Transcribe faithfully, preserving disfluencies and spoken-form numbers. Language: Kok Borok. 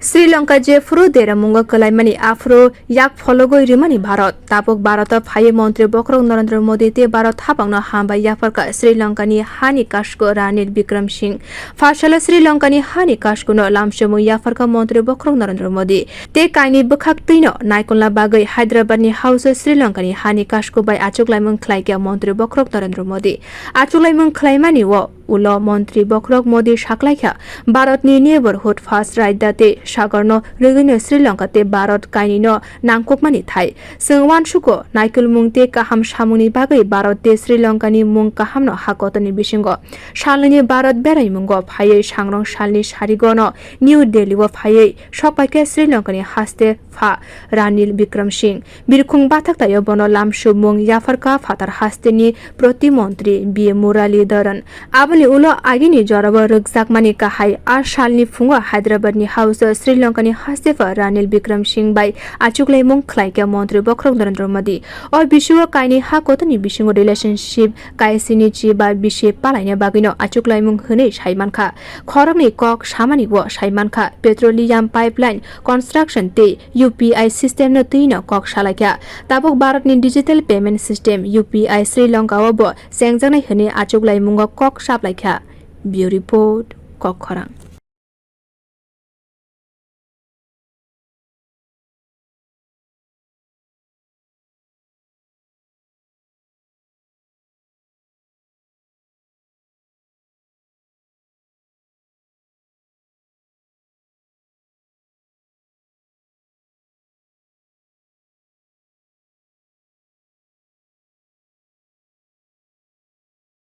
Sri Lanka jephuru deramungo kwlaimani aphuru yak phologwi rimani Bharat. Tabuk Bharat o phaiwi Montri Bokhorok Narendra Modi tei Bharat hapangno hambai yapharkha Sri Lanka ni hani kasku Ranil Bikram Singh. Phasalo Sri Lanka ni hani kasku no lamsomwi yapharkha Montri Bokhorok Narendra Modi. Tei kaini bwkhak twino naikolna bagwi Hyderabad ni house o Sri Lanka ni hani kasku bai achuklaimung khlaikha Montri Bokhorok Narendra Modi. Achuklaimung khlaimani o ulo Montri Bokhorok Modi saklaikha, Bharatni neighborhood first raida tei sagorno rwgwino Sri Lanka tei Bharat kainwino nangkukmani thai. Chwng uansugo, naikolmung tei kaham samungni bagwi Bharat tei Sri Lankani mung kahamno ha kotorni bisingo. Salnwini Bharat beraimungo phaiwi sangrong salni sarigono New Delhi-o phaiwi sokpaikha Sri Lankani haste pha Ranil Bikram Singh. Birkhung bathaktaio bono lamsomung yapharkha phatar hasteni Protimontri B Muralidharan. Aboni ulo agini jorao rwkjakmani kahai a salni phungo Hyderabadni house-o Sri Lankani hastepha Ranil Bikram Singh bai achuklaimung khlaikha Montri Bokhorok Narendra Modi. O bisio kaini ha kotorni bisingo relationship kaisini chi ba bisi palaina bagwino achuklaimung hwnwi saimankha. Khoroknwi kok samani o saimankha petroleum pipeline construction tei U P I system no twino kok salaikha. Tabuk Bharat ni digital payment system U P I Sri Lanka o bo chengjaknai hwnwi achuklaimungo kok saplaikha. Bureau Report, Kokkhorang.